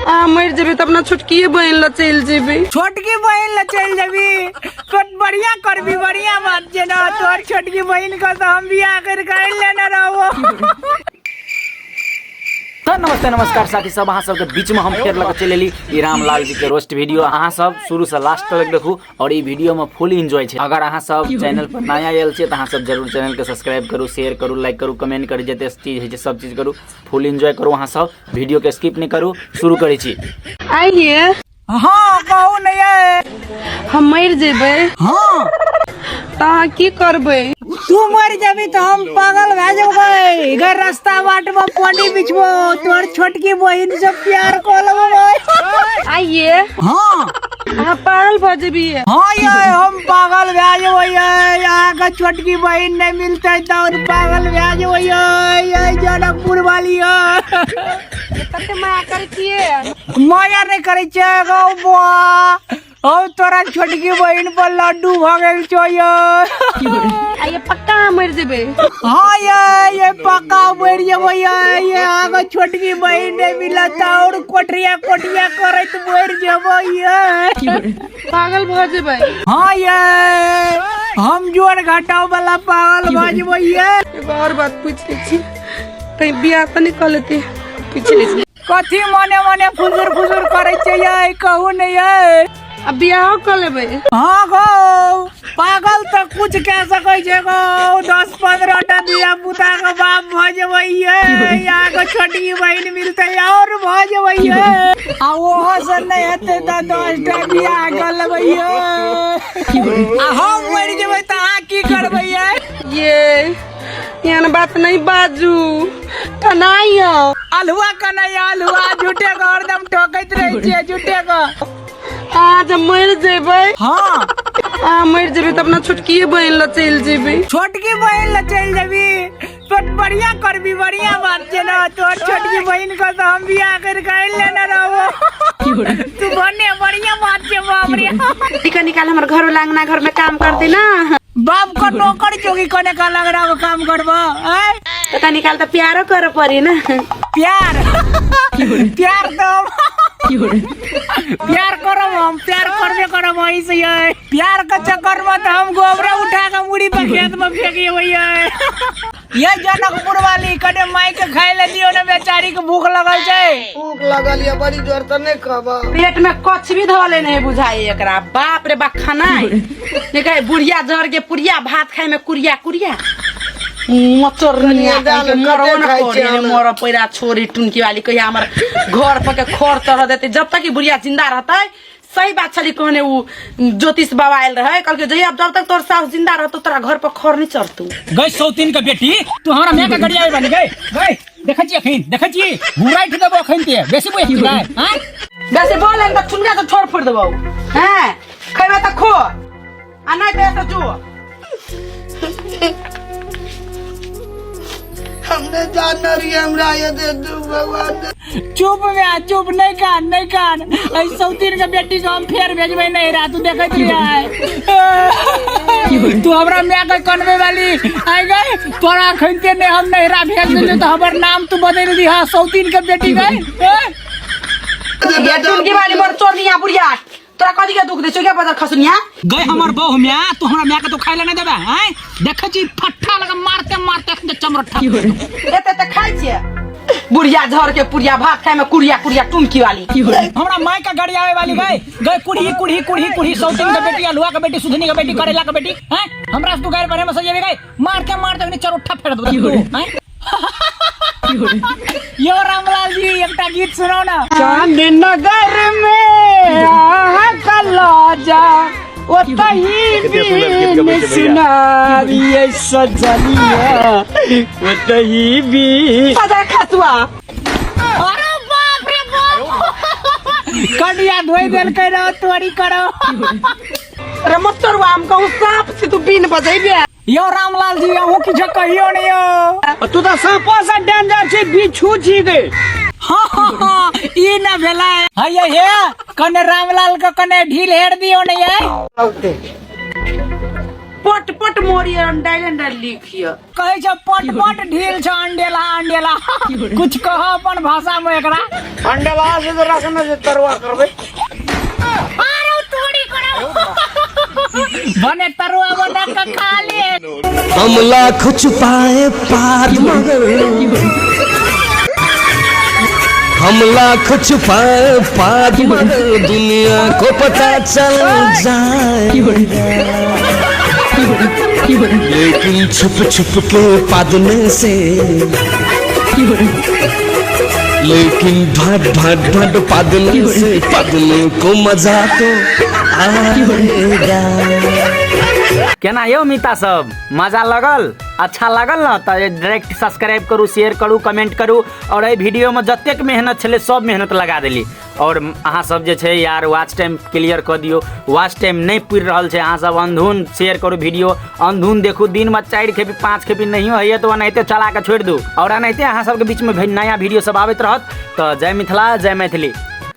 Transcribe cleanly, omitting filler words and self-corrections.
अहाँ मरि जेबै तऽ अपना छोटकिए बहिन लग चलि जेबै। छोटकी बहिन लग चलि जेबी? तो बढ़िया करबी, बढ़िया बात छै ना। तोहर छोटकी बहिन के तो हम बियाह कर के आनि लेने रहबो। तो नमस्ते नमस्कार साथी सब, अहाँ सबके बीच में हम फेर लग चलि एली ई रामलाल जी के रोस्ट वीडियो। अहाँ सब शुरू से लास्ट तक देखू और ई वीडियो में फुल एंजॉय छै। अगर अहाँ सब चैनल पर नया आयल छियै तऽ अहाँ सब जरूर चैनल के सब्सक्राइब करू, शेयर करू, लाइक करू, कमेंट करू, जते चीज होइ छै सब चीज करू, फुल एंजॉय करू। अहाँ सब वीडियो के स्किप नहि करू। शुरू करै छी। आइए। हाँ कहू नहीं है। हम मरि जेबै। हाँ। तऽ अहाँ की करबै? तू मर जेबी तो हम पागल भए जेबै। घर रास्ता बाट में पानी बिछबो, तोहर छोटकी बहिन से प्यार कऽ लेबै। आइए। हाँ। अहाँ पागल भऽ जेबी। हाँ ये हम पागल भए जेबै ये। अहाँके छोटकी बहिन नहीं मिलतै तऽ हम पागल भए जेबै ये। ये जनकपुर वाली ये। कते माया करै छियै? माया नहीं करै छियै गौ बुआ, हम तोरा छोटकी बहिन पर लड्डू भऽ गेल छौ ये। आइए पक्का अहाँ मरि जेबै। हाँ ये पक्का मरि जेबै ये। ये अहाँके छोटकी बहिन नहीं मिलत और कोठरिया कोठिया करैत मरि जेबै ये। पागल भऽ जेबै। हाँ ये हम जोर घटाव वाला पागल भऽ जेबै ये। एगो और बात पूछि लै छी, कहीं बियाह तऽ नहि कऽ लेतै? पूछि लै छी। कथी मने मने फुजुर फुजुर करै छै ये? कहू नहीं ये। आ बियाहो कऽ लेबै? हाँ गो पागल तऽ कुछ कह सकै छै गो। 10-15 टा धिया पुता के बाप भऽ जेबै ये। यहाँ के छोटकी बहिन मिलतै और भऽ जेबै ये। आ ओहो से नहीं हेतै तऽ 10 टा बियाह कऽ लेबै ये। आ हम मरि जेबै तऽ अहाँ की करबै ये? ये एहन बात नहीं बाजू, कनाइयो। अलहुआ कनाइया अलहुआ, झूठे के हरदम ठोकैत रहै छियै झूठे के। अहाँ जब मरि जेबै। हाँ। अहाँ मरि जेबै तऽ अपना छोटकिए बहिन लग चलि जेबै। छोटकी बहिन लग चलि जेबी? तो बढ़िया करबी, बढ़िया बात छै ना। तोहर छोटकी बहिन के तो हम बियाह कर के आनि लेने रहबो। तू बने बढ़िया बात छै बाप रे। निकल निकाल, हमर घर वाला अंगना घर में काम करते ना। बाप को नौकर जोगी कोने का लग रहा काम करबो आय? तो तनी काल तो प्यारो करे पड़ी ना। प्यार? प्यार तो प्यार करब हम, प्यार करबे करब वही से ये। प्यार के चक्कर में तो हम गोबरा उठा के मुड़ी पर खेत में फेंकिए वही है। ये जनकपुर वाली कने माई के खाए ले दियो ने, बेचारी के भूख लगल छै। भूख लगल ये बड़ी जोर तऽ नहीं कहब। पेट में कछ भी धले नहीं बुझाई एकरा। बाप रे बा खाना नहीं कहे बुढ़िया जर के पुरिया भात खाए में कुरिया कुरिया मचर कनिया दाल मरो कते न खाइ करे छियै ने हमे? मरो पैरा छोरी टुनकी वाली कहिया हमर घर पर के खर चढ़ देते जब तक ई बुढ़िया जिंदा रहते। सही बात छली कहने उ ज्योतिष बाबा आयल रहे, कहलकै जहिया जब तक तोर सास जिंदा रहतो तोरा घर पर खर नहीं चढ़तू। गई सौतीन के बेटी, तू हमरा माय के गड़ियावे बनी गई। गई देखै छी अखन, देखै छी हुराइठ देबो अखन ते बेसी बोल छी गई। हां वैसे बोल त चुनगा तो छोड़ फोड़ देबो। हैं खैबे त खो आ नहीं त एतऽ जो। हमने जान रही हमरा ये दे दू भगवान। चुप में चुप, नहीं कान नहीं कान। ऐ सौतीन के बेटी के हम फेर भेजबै नहीं रा, तू देखैत रही आय। तू हमरा माय के कनबे वाली आइ गई, तोरा अखनते नहीं हम नहिरा भेज देलियो तऽ हमर नाम तू बदलि दिहा सौतीन के बेटी गई। ये टुनकी वाली मोर चोरनिया बुढ़िया तोरा कथी के दुख दे छौ के बदल खसनिया? गई हमर बहु म्या, तू हमरा माय के तो खाइ ले नहीं देबे आय? देखै छी फट्ठा लगा मारते मारते अखन चमरठा। एते त खाइ छियै बुढ़िया झर के पुरिया भात खाए में कुरिया कुरिया टुनकी वाली। हमरा माय के गड़ियावे वाली गई गई कुढ़ी कुढ़ी कुढ़ी कुढ़ी सौतीन के बेटी, अलुआ के बेटी, सुधनी के बेटी, करेला के बेटी। हैं हमरा से तू गायर बढ़े में सजेबे गई, मारते मारते अखन चरोठा फेर देबो तू। हैं यो रामलाल जी एकटा गीत सुनाओ ना। चांद नगर में आहा कलाजा ओतही कते सुंदर गीत गबै छै भैया। सुनारिये सजनिया ओतही भी सजा खसुआ। अरे बाप रे बाप, कटिया धोई देलकै रे तोरी करो। अरे मस्तरुआ हम कहूँ सांप से तू बीन बजेबे। यो रामलाल जी अहूँ किछु कहियो नहीं यो। तू तऽ साँपो से डेंजर छी, बिच्छू छी गे। हाँ, हाँ, हाँ, ई न भेलै। हैया हे कने रामलाल के कने ढील हेर दियो ने ये। पट पट मोरी अंडाइल अंडाइल लिखिए। कहै छै पट पट ढील छ अंडेला अंडेला, कुछ कह अपन भाषा में एकरा। अंडेला से तो रखना जे तरुआ करबै। अरे तोड़ी करो बने तरुआ बना के खा ले। हम लाख छुपाए पार मगर, हम लाख छुपाए पार मगर दुनिया को पता चल जाए, लेकिन छुप छुप के पादने से, लेकिन ढाट ढाट ढाट पादने से पदने को मजा तो आएगा। केना यौ मिता सब, मजा लगल? अच्छा लागल न तऽ डायरेक्ट सब्सक्राइब करू, शेयर करू, कमेंट करू। और एहि वीडियोमे जतेक मेहनत छलै सब मेहनत लगा देली। और अहाँ सब जे छै यार वॉच टाइम क्लियर कऽ दियौ, वॉच टाइम नहि पुरि रहल छै। अहाँ सब अंधून शेयर करू वीडियो, अंधून देखू। दिनमे 4 खेपी 5 खेपी नहियो होइए तऽ ओनाहिते चला कऽ छोड़ि दू। और एनाहिते अहाँ सबके बीचमे नया वीडियो सब आबैत रहत। तऽ जय मिथिला, जय मैथिली।